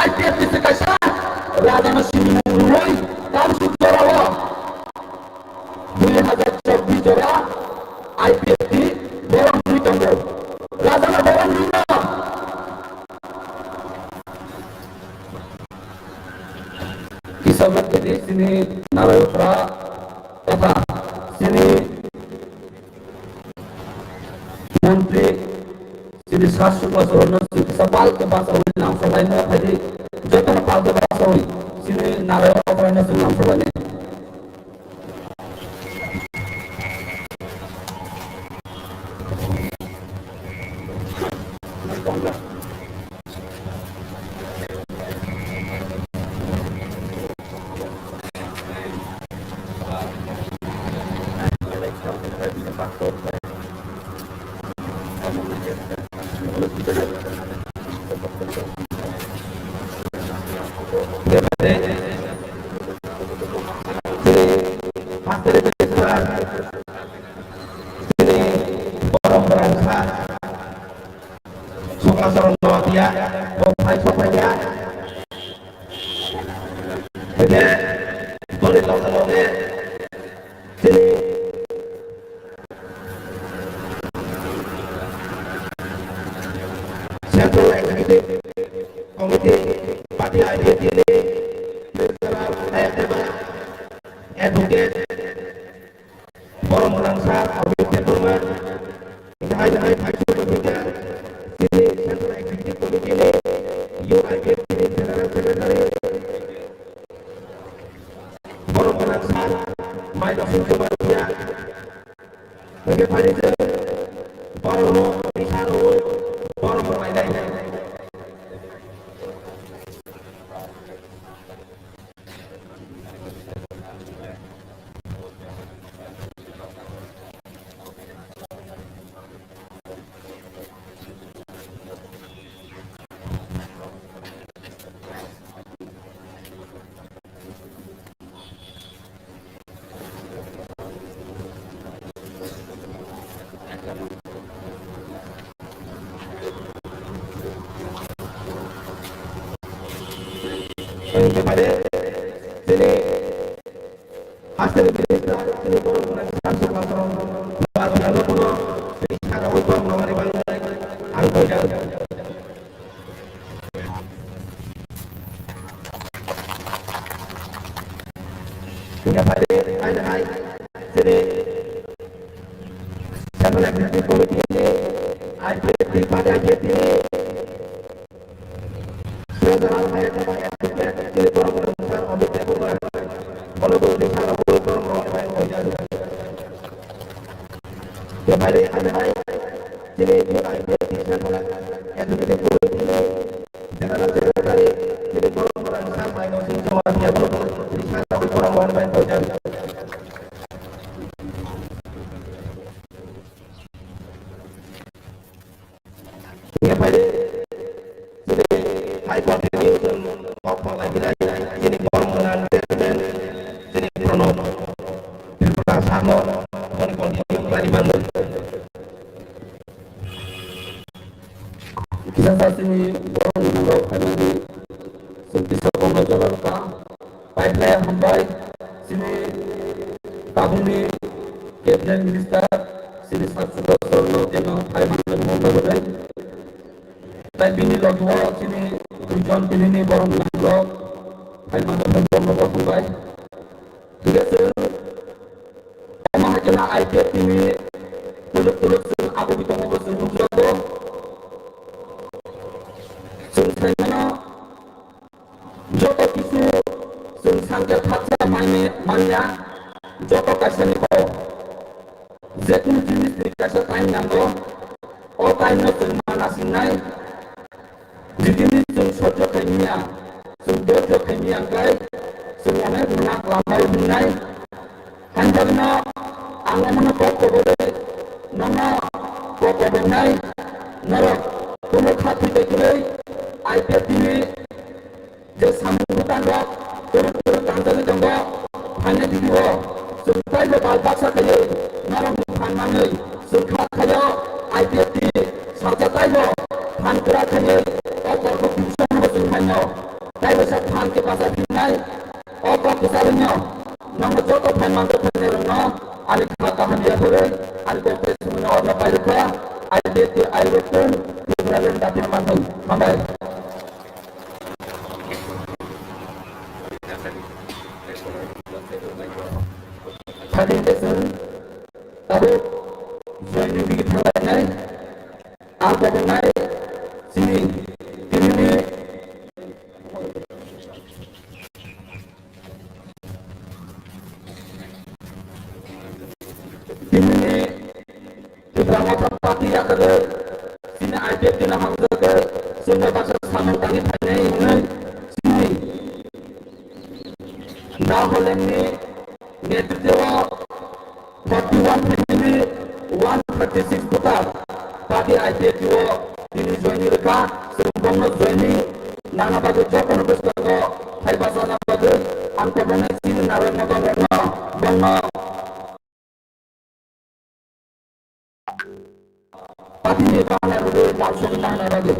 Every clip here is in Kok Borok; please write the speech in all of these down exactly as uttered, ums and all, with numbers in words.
I P F T se kaisa rajano sini mung rwui tamsuk jorao dui hazar chobbish jora I P F T borom rwui tongo. Rajano borom rwino. Kisa bwkha di sini Narayotra totha sini montri sini Sasuk Basorno sini kisa pal khe bachaui nangsaklaina phaidi jotono pal khe bachaui sini Narayotrano sini nangsaklaina. Chini borom bwrang sa Sokla Saron Noatia, bo phai sophaiya. Hwnkhe boni loge loge chini Central Executive Committee Party I P F T ni Treasurer Ayatema Advocate Borom Bwrang Sir Abhishek Debbarma, hingke hai hai phai sukha sukha chini Central Executive Committee ni U I P F T ni General Secretary Borom Bwrang Sir Maino Singh Chubaiya, hingke phai chwng borokno tisa rwui borom rwlainai. Hingke bai chini hasteni minister, chini borok rok ni sal sokha song, ba jora no bono twi saka o tong nangmani bagwi ang koi jago. Hingke bai hai hai chini Central Executive Committee ni I P F T ni party I P F T ni Treasurer hai khe bai advocate chini borok rok sir Amit Debbarma. Bono bo twi saka o tong nangmani bagwi koi jago. Hingke bai hai hai chini U I P F T ni Central Executive Committee ni General Secretary, chini borok rok ni sal bai no sing joma dia borok rok ni sal bai borok rok bai bai jan. Hingke bai chini hai continue chwng kok phalai hinai chini borok rok ni chairman chini Pranab Tripura sir no boni continue khlai mano. Kisa sa chini borok ni nango phaimani chwng kisa kokno jora rwkha. Paiphlai hambai chini tabukni cabinet minister chini Sachibasarno teno phaimani mungno rwnai. Tai bini logi o chini duijon tini ni borok ni nango phaimani mungno hambai. Hingke chwng omo hai kheno I P F T ni tuluk tuluk chwng aboni tongo bo chwng nukjago. Chwng sai mano joto kisu chwng sangkhe thaksa manya, manya joto kaisa ni kok. Jekunu jinis ni kaisa time nango, o time no chwng ma nasingnai. Jitini chwng sojjo khai manya, chwng dojjo khai manya hwnkhe chwng onek rwna kwlangmani hwnnai. Hain bagwino ang omono kok koborwi nono kok kobornai norok kuno kha thwi tei kwrwi I P F T ni je samung bwtang rok kwrwk kwrwk tangjagwi tongo, phainai video o chwng taibo bal baksa khaiwi norokni phan manwi chwng kha khaio I P F T salsa taibo phan kwrak khaiwi o Korkuk division no chwng phaino. kaisa phan khe bacha phinai. O kok kwcharwino nono joto phan mangkha phainairokno ani kha kaham yaphurwi ani kok tei swmwino orna pairwkha. I D T I Rukung Tipraland Daphi Manthai. Hambai. Thani khe chwng tabuk joini bigi thanglainai. Ang kotornai chini tinini Tinini Tipra Motha Party yakarwi chini I P F T no hamjakwi chwngno baksa samung tangwi phainai hwnwi chini Daholengni netritwo forty one family, one thirty six voter party I P F T o tini joini rwkha, chwng bongno joini nana bagwi jotono bwskango phai bachana bagwi ang kwbangma chini narwkma tongo, bongno party ni bana rwgwi lamsogwi nangna bagwi.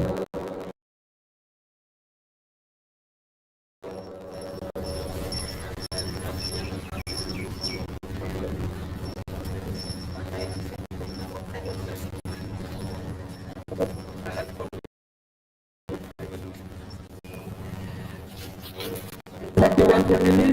Forty one family.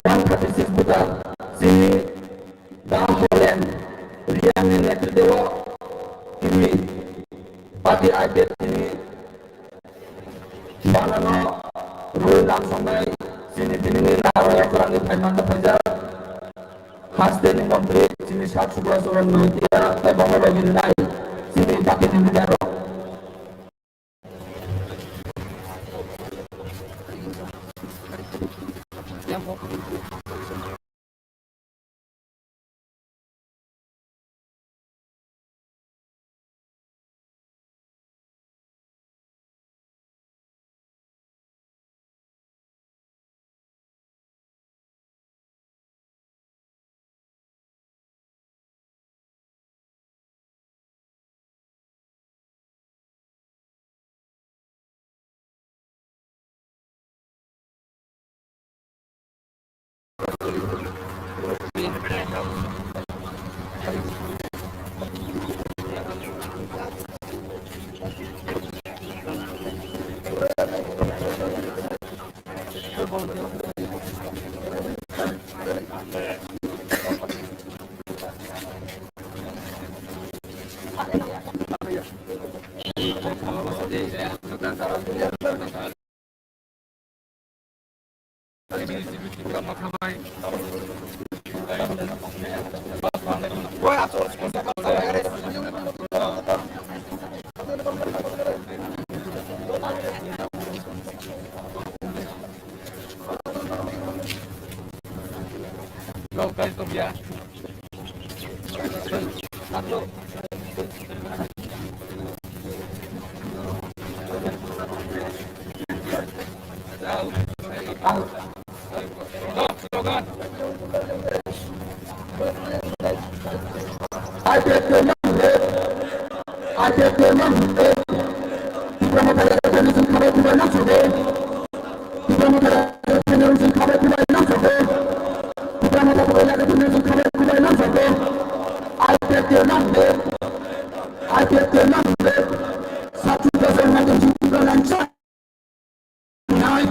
One thirty six voter chini Daholeng Riyangni netritwo tini party I P F T ni banano rwi lamsongnai chini tinini narwk yakurangni phaimano phaijak. Hasteni montri chini Sat Subrasaran Noitia tei bono logi rinai chini party ni leader rok. I P F T no hwnwi, I P F T no hwnwi, Tipra Motha Yathani chwng khabai khubai nang sokhe. Tipra Motha Yathani chwng khabai khubai nang sokhe. Tipra Motha Yathani chwng khabai khubai nang sokhe. I P F T no hwnwi, I P F T no hwnwi, Sat Subrasaran Noitia chwng khabai nang sokhe. Nai,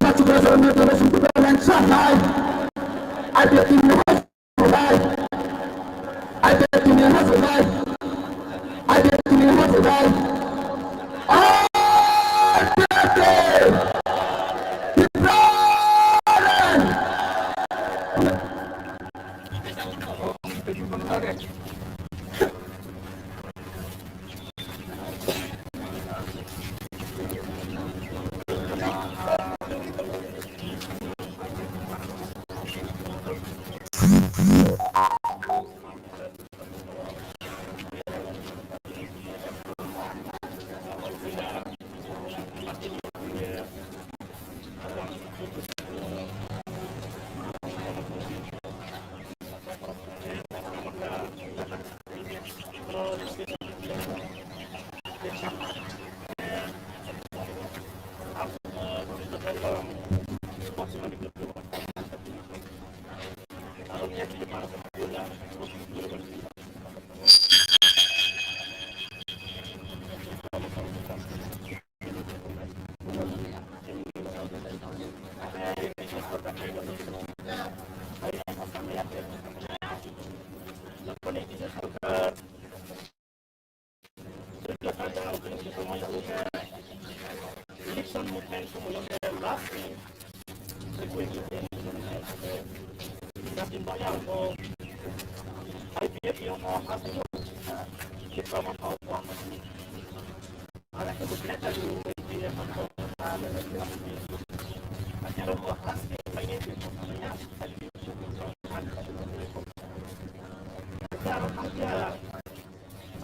Sat Subrasaran Noitia chwng khabai nang sokhe. I P F T no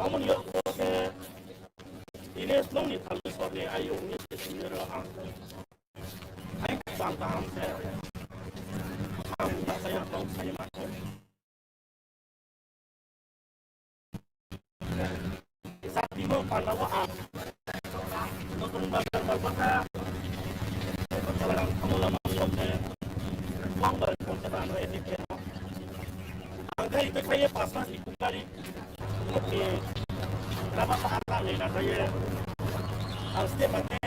Amoni yok ko ke ines nong ni thalwi sor ni ayo ni se sini ro ang. Ai bang bang se. Ang ta saya tong saya ma. Sa timo pala wa ang. Notun bagar bagar. Ang khai ito kaya pasmas ikung kari. Raba pahala le na kaya. Ang ste mate.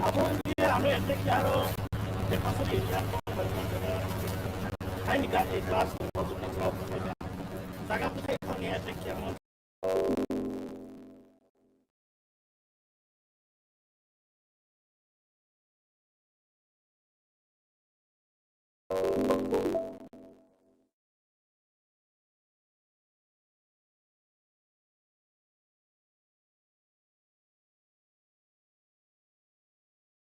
Abo dia ame ete kiaro. Te pasal ini. Hai ni ka class. Jaga putai kami ete kiaro.